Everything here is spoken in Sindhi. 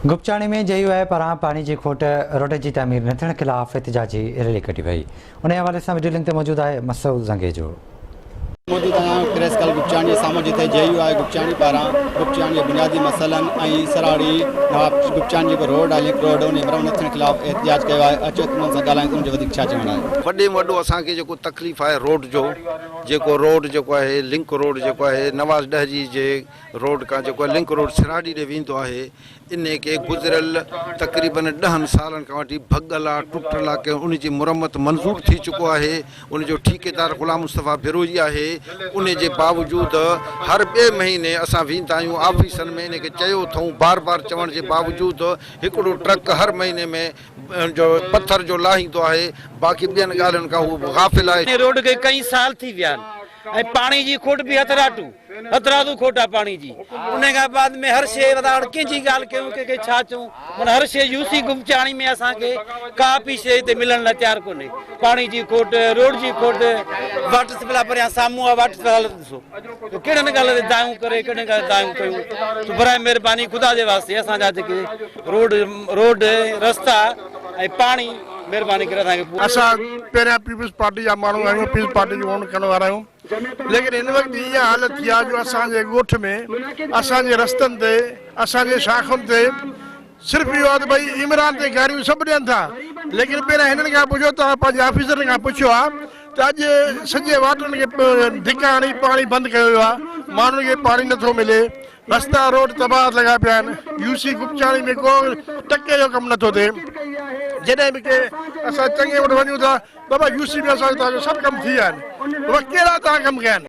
گپچاڻي ۾ جي يو آء پاران پاڻي جي کوٽ، روڊ جي تعمير نه ٿيڻ خلاف احتجاجي ريلي ڪڍي وئي. انهي حوالي سان وڊيو لنڪ تي موجود آهي مسعود زنگيجو. موجود آهيان پريس ڪلب گپچاڻي جي سامهون جتي جي يو آء گپچاڻي پاران گپچاڻي جي بنيادي مسئلن ۽ سراڙي نواب گپچاڻي جيڪو روڊ آهي لنڪ روڊ انهي مرمت نه ٿيڻ خلاف احتجاج ڪيو آهي اچو ته انهن سان ڳالهايون ته انهن جو وڌيڪ ڇا چوڻ آهي. وڏي ۾ وڏو اسان کي جيڪو تڪليف آهي روڊ جو جيڪو روڊ جيڪو آهي لنڪ روڊ جيڪو آهي نواز ڏهري جي روڊ کان جيڪو لنڪ روڊ سراڙي ڏي ويندو آهي انهي کي گذريل تقريبن ڏهن سالن کان وٺي ڀڳل آ ٽٽل آ ڪنهن ان جي مرمت منظور ٿي چڪو آهي ان جو ٺيڪيدار غلام مصطفيٰ بروهي آهي انهي جي باوجود هر ٻئي مهيني اسان ويندا آهيون آفيسن ۾ انهي کي چيو اٿئون بار بار چوڻ جي باوجود هڪڙو ٽرڪ هر مهيني ۾ جو پٿر جو لاهيندو آهي باقي ٻين ڳالهين کان هو غافل آهي. انهي روڊ کي ڪئين سال ٿي ويا آهن ۽ پاڻي جي کوٽ به هٿراٽو هٿرادو کوٽ آ پاڻي جي انهي کان بعد ۾ هر شيء وڌا هاڻ ڪنهن جي ڳالهه ڪيون ڪنهن کي ڇا چئون معنيٰ هر شيء يو سي گمچاڻي ۾ اسان کي ڪا به شيء هتي ملڻ لاء تيار ڪونهي پاڻي جي کوٽ روڊ جي کوٽ واٽر سپلاء پريان سامهون آ واٽر سپلاء حالت ڏسو ته ڪهڙن ڳالهه تي دانهون ڪري ڪهڙن ڳالهه تي دانهون ڪيون ته برائي مهرباني خدا جي واسطي اسان جا جيڪي روڊ روڊ رستا ۽ پاڻي مهرباني ڪري اسان کي پورو. اسان پهريان پيپلز پارٽي جا ماڻهو آهيون پيپلز پارٽي کي ووٽ ڪرڻ وارا آهيون ليڪن هن وقت اها حالت ٿي آهي جو اسان جي ڳوٺ ۾ اسان جي رستن تي اسان جي شاخن تي صرف اهو آهي ته ڀئي عمران تي گاريون سڀ ڏين ٿا ليڪن پهريان هنن کان پڇو توهان پنهنجي آفيسرن کان پڇيو آهي ته اڄ سڄي واٽرن کي ڌڪا هڻي پاڻي بند ڪيو ويو آهي ماڻهن کي پاڻي نٿو ملي رستا روڊ تباهه لڳا پيا آهن يو سي گپچاڻي ۾ ڪو ٽڪي جو ڪم نٿو ٿئي جڏهن به ڪي اسان چڱي وٽ وڃون ٿا بابا يو سي ۾ اسان جو توهان جو سڀ ڪم ٿي ويا آهن بابا ڪهڙا توهان ڪم ڪيا آهن.